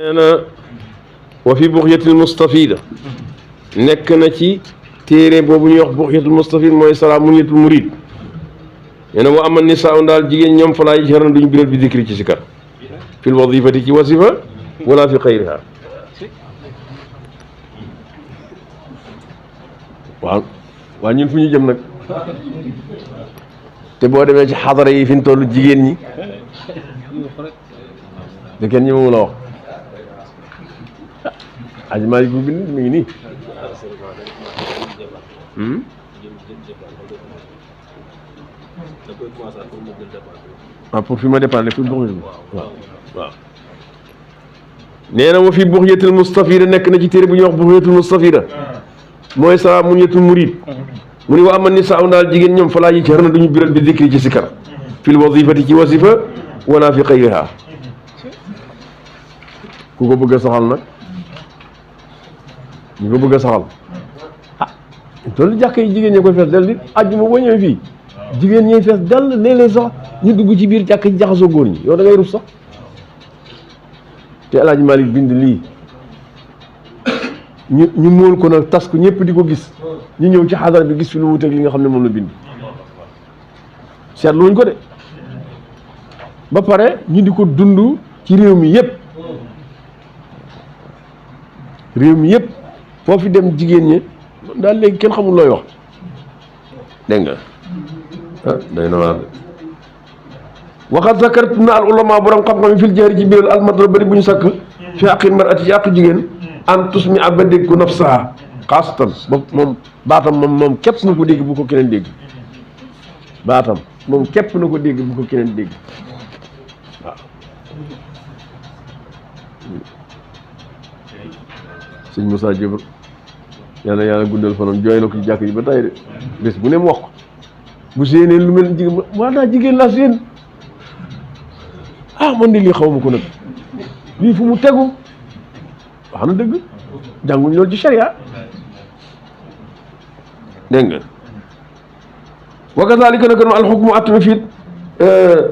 nee na wa fi buxyatil mustafida nekk na ci téere boobu ñuy wax buxyatul mustafid mooy salaamuniyatul murid nee na wa ama nisaa daal jigéen ñoom falaa yajharna duñu biral bi dikri ci sikar fil wadifati ci wasifa wala fi xayriha waaw ñun fu ñu jëm nag te boo demee ci xadara yi fi ñu toll jigéen ñi te kenn ñi ma mun a wax aji maa bu bind mi ngi nii pour fi ma dépendre fi bux waaw nee na wa fi buxyatil mustafida nekk na ci téere bu ñuy wax buxyatul mustafida mooy salaamuniyatul murid mu ni wa ama nisaa daal jigéen ñoom falaa yajharna duñu biral bi dikri ci sikar fil wazifati ci wasifa wala fi xayriha ku ko bëgg a saxal nag ñu ko bëgg a saxal loolu jàkk yi jigéen ñi koy fees del di àjjuma boo ñëwee fii jigéen ñi fees dell léeg-léeg sax ñu dugg ci biir jàkk ji jaxasoo góor ñi yow da ngay rus sax te El Hadj Malick bind lii ñu móol ko nag tas ko ñëpp di ko gis ñu ñëw ci xadara bi gis fi lu wuteeg li nga xam ne moom la bind seetlu wuñ ko de ba pare ñu di ko dund ci réew mi yëpp foofu dem jigéen ñi daal léegi kenn xamul looy wax dégg nga day na waar waxat zakartu na al ulama borom xam-xam yi fil jahri ci biiral al matlab bari bu ñu sakk fi àqi mar'ati ci àqu jigéen an tusmi a ba dégg ko nafsaha xaasatan ba moom baatam moom képp na ko dégg bu ko keneen dégg baatam moom képp na ko dégg bu ko keneen dégg waaw sëñ Moussa Diop yàlla guddal fanam jooy na ko ci jàkk ji ba tay de bés bu ne mu wax ko bu séenee lu mel jigéen waa daa jigéen laa séen man de lii xaw ma ko nag lii fu mu tegu wax na dëgg jànguñ loolu ci sharia dégg nga wa kazalika nag alxukmu attami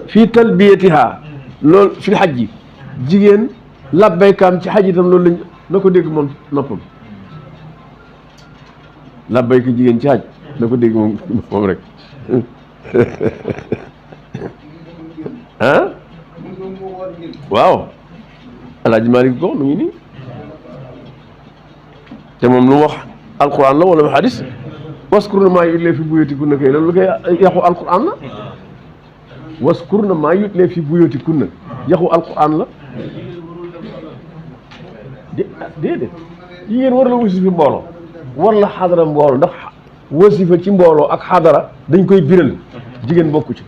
fii talbiyatiha loolu fi xaj ji jigéen labbaykaam ci xaj itam loolu lañ na ko dégg moom noppam labbayka jigéen ci xaj na ko dégg moom rek waaw Alaaji Maalik ko mu ngi nii te moom lu wax alquran la wala hadis waskurna maa yutlee fi buyutikunna kay loolu koy yaxu alquran la waskurna maa yutlee fi buyutikunna yaxu alquran la déedéet jigéen war la wasifa mbooloo war la xadara mbooloo ndax wasifa ci mbooloo ak xadara dañ koy biral jigéen bokku ci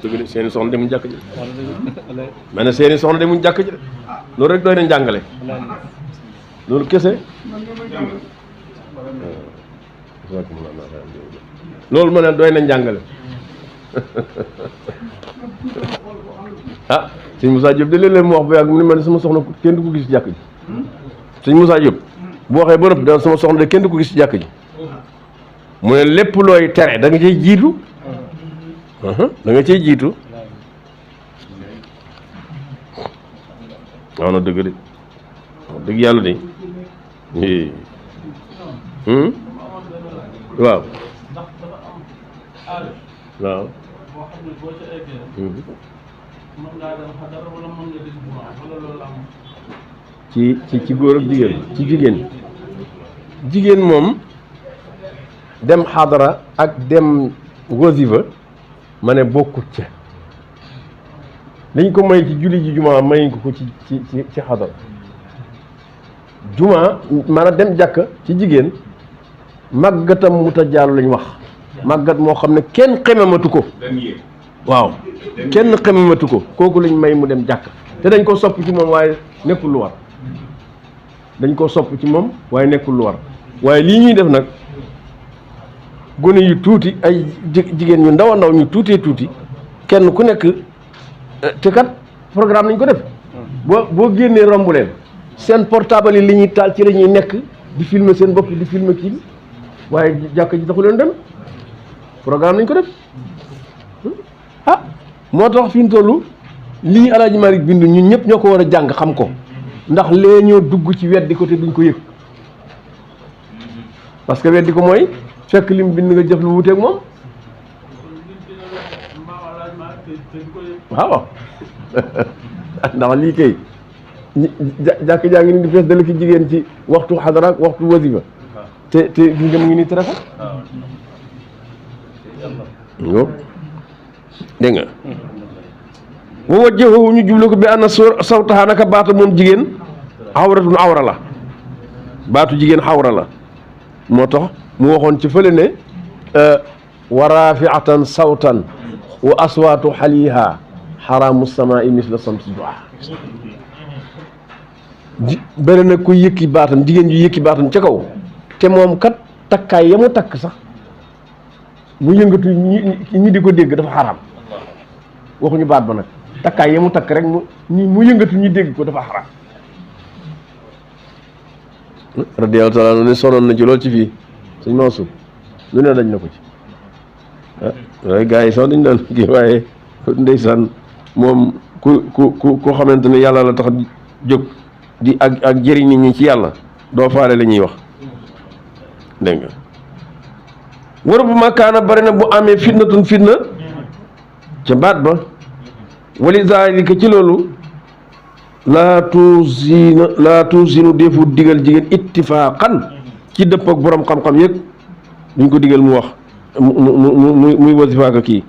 dëgg seeni soxna demuñ jàkk ji ma ne seeni soxna demuñ jàkk ji de loolu rek doy na njàngale loolu kese loolu ma ne doy na njàngale sëñ Moussa Diop de léeg-léeg mu wax ba yàgg mu ne ma ne sama soxna kenn du ko gis ci jàkk ji sëñ Moussa Diop bu waxee ba nëpp da sama soxna de kenn du ko gis ci jàkk ji mu ne lépp looy tere da nga cay jiitu waaw na dëgg de dëgg yàlla de waaw ci góor ak jigéen ci jigéen moom dem xadara ak dem wasifa ma ne bokkut ca dañ ko may ci julli ji jumaa mayuñ ko ci xadara jumaa maanaam dem jàkk ci jigéen màggatam mutajaalu lañ wax màggat moo xam ne kenn xemematu ko waaw kenn xemematu ko kooku lañ may mu dem jàkk te dañ ko sopp ci moom waaye nekkul lu war waaye lii ñuy def nag gone yu tuuti ay jigéen ñu ndaw a ndaw ñu tuuti kenn ku nekk te kat programme nañ ko def boo génnee romb leen seen portable yi li ñuy taal ci la ñuy nekk di filmer seen bopp di filmer kii waaye jàkka ji taxu leen dem programme nañ ko def moo tax fi mu toll lii Alaaji Malick bindu ñun ñëpp ñoo ko war a jàng xam ko ndax lee ñoo dugg ci weddi ko te duñ ko yëg parce que weddi ko mooy fekk lim bind nga jëf lu wuteeg moom waaw ndax lii kay jàkk jaa ngi ni di fees dala ki jigéen ci waxtu xadara ak waxtu wasifa te gi nga mu ngi nii trafa dégg nga wa wajjahu ñu jublu ko bi anna sawtaha naka baata moom jigéen awratun awra la baatu jigéen xawra la moo tax mu waxoon ci fële ne wa rafiatan sawtan wa aswaatu xaliha xaraamu samaai misla samsi duha bëri na ku yëkki baatam jigéen ju yëkki baatam ca kaw te moom kat takkaay ya mu takk sax mu yëngatu ñi di ko dégg dafa xaraam waxuñu baat ba nag takkaay ya mu takk rek mu yëngatu ñu dégg ko dafa xaraam radiyallahu taala anu ne sonoon na ci lool ci fii suñ Mansour lu ne dañ na ko ci waaye gars yi sax dañ daan kii waaye ndeysaan moom ku xamante ne yàlla la tax jóg di ak jëriñ nit ñi ci yàlla doo faale la ñuy wax dégg nga war bu makaana bari na bu amee fitnatun fitna ca baat ba wali zalika ci loolu laa tuusinu defu digal jigéen ittifaaqan ci dëpp ak borom xam-xam yëg duñ ko digal mu wax muy wasifaaka kii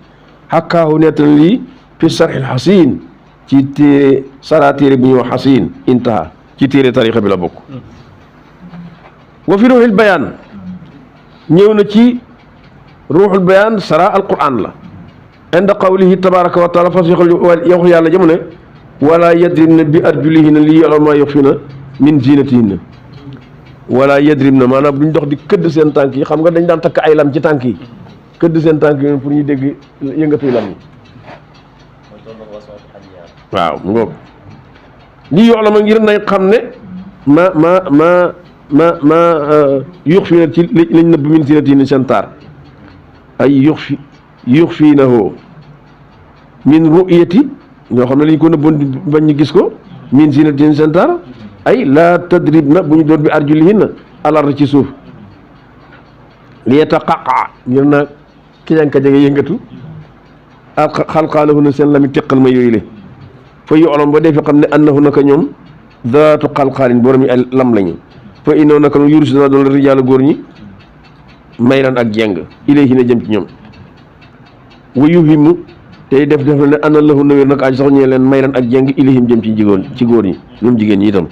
xakkaahu nettan lii fi sarxil xasin ci téere sara téere bi ñuy wax xasin intaha ci téere tarixa bi la bokk wa fi ruuxil bayaan ñëw na ci ruuxul bayaan sara alquran la inda qawlihi tabaraka wa taala fas yox yàlla jamu ne wala yadribna bi arjulihinna li ya'lamu ma yukhfina min zinatihinna wala yadribna maanaam duñ dox di këdd seen tànk yi xam nga dañ daan takk ay lam ci tànk yi këdd seen tànk yi pour ñu dégg yëngatuy lam yi waaw mu ngoog li ya'lamu ngir nay xam ne ma yukhfina ci lañ nëbb min zinatihinna seen taar ay yukhfinahu min ru'yati ñoo xam ne lañ ko nëbboon bañ ñu gis ko min zinatin seen taar ay laa tadribna bu ñu doon bi arjulihinna alar ci suuf li yataqaqa ngir na kijanka jege yëngatu ak xalqaalahunna seen lami teqal ma yooyu le fa yoolom ba dee fi xam ne annahu naka ñoom zaatu xalqaalin borom yi ay lam lañu fa innahu naka nu yurus na doon rijaalu góor ñi mayran ak jeng ilayhi na jëm ci ñoom wa yuhimu tey def na ne ana lahu nawér nag aju sax ñee leen may ran ak jeng ilihim jëm ci góor ñi ñoom jigéen ñi itam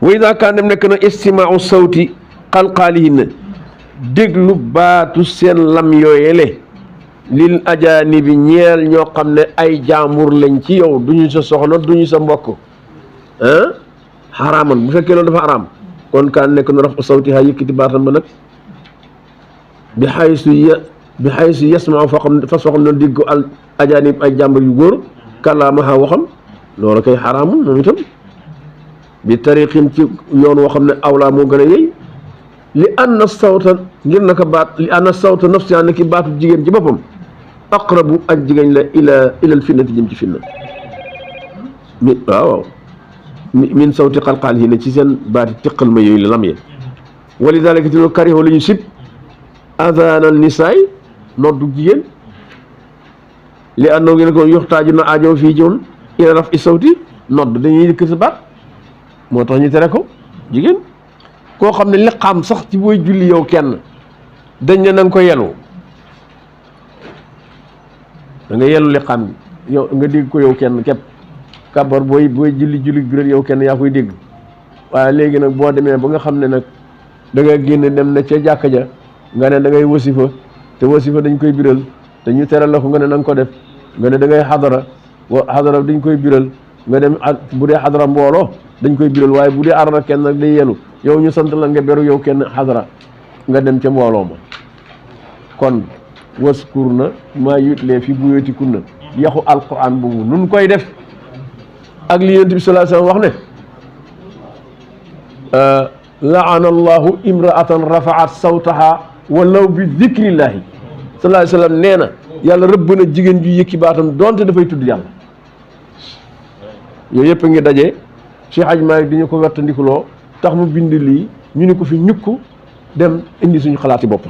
wa ida kaan dem nekk na istimaau sawti xalqaalihinna déglu baatu seen lam yooyele lil ajaanibi ñeel ñoo xam ne ay jaambur lañ ci yow duñu sa soxna duñu sa mbokk xaraaman bu fekkee loolu dafa xaraam kon kaan nekk na raf sawti ha yëkkati baatam ba nag bi xaysu yasmaa foo xam fas foo xam ne digg ko al ajaanib ay jàmbar yu góor kàllaamaha waxam loolu koy xaraamun moom itam bi tariqin ci yoon woo xam ne awlaa moo gën a yey li anna sawta ngir naka baat li anna sawta nafsiha ne ki baatu jigéen ci boppam aqrabu ak jigéen la ilal fitnati jëm ci fitna waaw min sawti xalqaal yi ne ci seen baati tiqal ma yooyu la lam ye wali dalika ti loolu kariho la ñu sib adhanal nisaay noddu jigéen li àndoo ngeen ko yoxtaaju na aajo fii joon ila raf i sawti nodd dañuy yëkkat sa baat moo tax ñu tere ko jigéen koo xam ne liqaam sax ci booy julli yow kenn dañ ne na nga ko yelu da nga yelu liqaam bi yow nga dégg ko yow kenn képp kàbbar booy julli biral yow kenn yaa koy dégg waaye léegi nag boo demee ba nga xam ne nag da nga génn dem na ca jàkka ja nga ne da ngay wasifa te wasifa dañ koy biral te ñu teral la ko nga ne na nga ko def nga ne da ngay xadara dañ koy biral nga dem ak bu dee xadara mbooloo dañ koy biral waaye bu dee arana kenn nag day yelu yow ñu sant la nga beru yow kenn xadara nga dem ca mbooloo ma kon waskur na maa yutlee fi buyootikunna yaxu alquran boobu nun koy def ak li Yonent bi sallallahu alayhi wasallam wax ne laana allahu imraatan rafaat sawtaha walaw bi dikrillahi sallallahu alayhi wa sallam nee na yàlla rëbb na jigéen ju yëkki baatam donte dafay tudd yàlla. yooyu yëpp a ngi daje Cheikh Hadj Malick di ñu ko wertandikuloo tax mu bind lii ñu ni ko fi ñukk dem indi suñu xalaati bopp.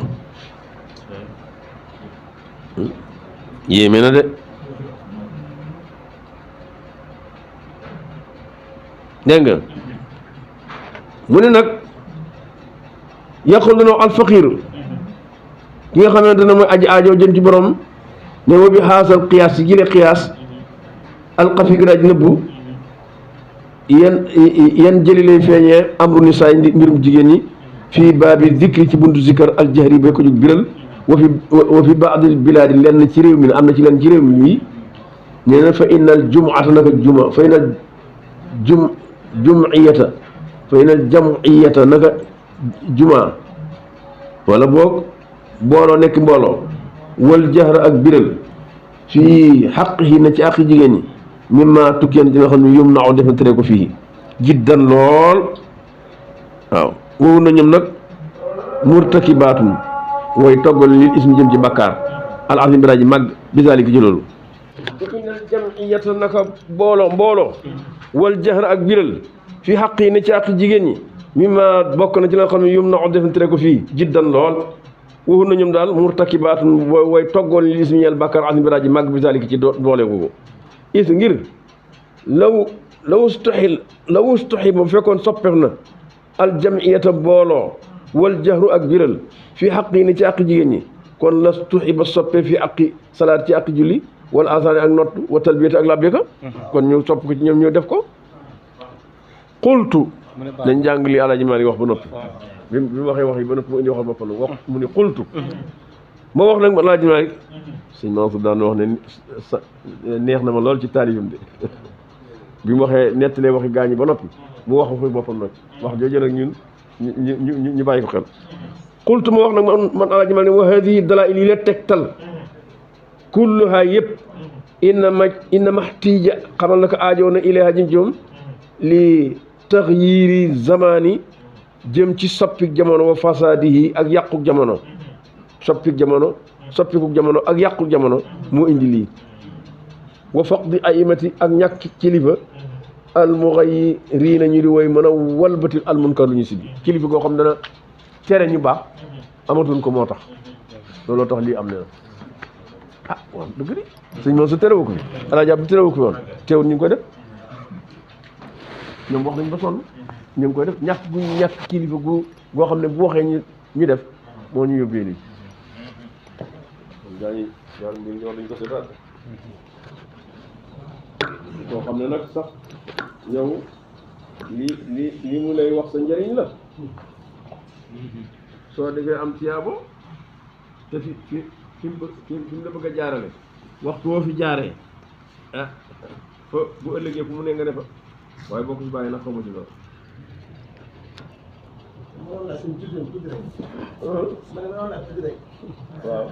yéeme na de dégg nga mu ne nag yàqul danoo alfaqiir ki nga xamante ne mooy aji aajoo jëm ci borom ne wa bi xaasal qiyaas yi gile qiyaas alxafi gi daaj nëbbu yan jëli lay feeñee amru nisaa mbirum jigéen ñi fii baabi zikri ci buntu zikkar aljahri bay ko jóg biral wa fi baadil bilaadi lenn ci réew mi am na ci lenn ci réew mi nii nee na fa innal jumuata naka juma fa innal jumiyata fa innal jamiyata naka juma wala boog booloo nekk mbooloo wal jahra ak biral fii xaqihi na ci àqi jigéen ñi mimma tukkeen ci nga xam ne yum naaw def na tere ko fii jiddan lool waaw woowu na ñoom nag murtakibaatum wooy toggal lil ismi jëm ci bakkaar al azim bi ji màgg bisaaliki ci loolu inal jamiyata naka mbooloo wal jahr ak biral fii xaq yi ne ci àq jigéen ñi mimma bokk na ci la xam ne yum na def na tere ko fii jiddan lool woowu na ñoom daal murtakibaatum wooy toggal lil ismi ñeel bakkaar al azim bi ji màgg bisaaliki ci doole googu is ngir law ustuxi ba fekkoon soppeef na aljamiyata booloo wal jahru ak biral fii xaq yi ne ci àq jigéen ñi kon la tuxi ba soppee fii àqi salaat ci àqi julli wala asaani ak nott wa talbiyata ak labbika kon ñu sopp ko ci ñoom ñoo def ko qultu dañ jàng li Alaaji Maalik wax ba noppi bi mu waxee wax yi ba noppi mu indi waxal boppam wax mu ne qultu moo wax nag ma Alaaji Maalik sëñ Mansour daan wax ne neex na ma lool ci taalifam de bi mu waxee nettalee waxi gaañi ba noppi mu wax waxi boppam nag wax jooju nag ñun ñu bàyyi ko xel qultu ma wax nag man Alaaji Maalik ne wa hadihi dalaa'il yi la tegtal kulluha yëpp inna maxtiija xamal na ko aajoo na ilayha jëm ci moom li taxyiiri zamaani jëm ci soppik jamono wa fasaadihi ak yàquk jamono soppikuk jamono ak yàquk jamono moo indi lii wa faqdi aimati ak ñàkk kilifa almuxayyiriina ñu di woy mën a walbati almunkar lu ñu si bi kilifa goo xam dana tere ñu baax amatuñ ko moo tax looloo tax lii am ne na ah waaw dëgg di sëñ moom sa terewu ko fi Alaaji Abdu terewu ko fi woon teewul ñu ngi koy def ñoom wax nañ ba sonn ñu ngi koy def ñàkk kilifa goo xam ne bu waxee ñu def moo ñu yóbbee lii dañu dañ ko seetaan koo xam ne nag sax yow li mu lay wax sa njëriñ la soo defee am tiyaabo te fi mu la bëgg a jaarale waxtu woo fi jaaree ah fa bu ëllëgee fu mu ne nga ne fa waaye boo ko fi bàyyi nag xamu ci loolu. waaw.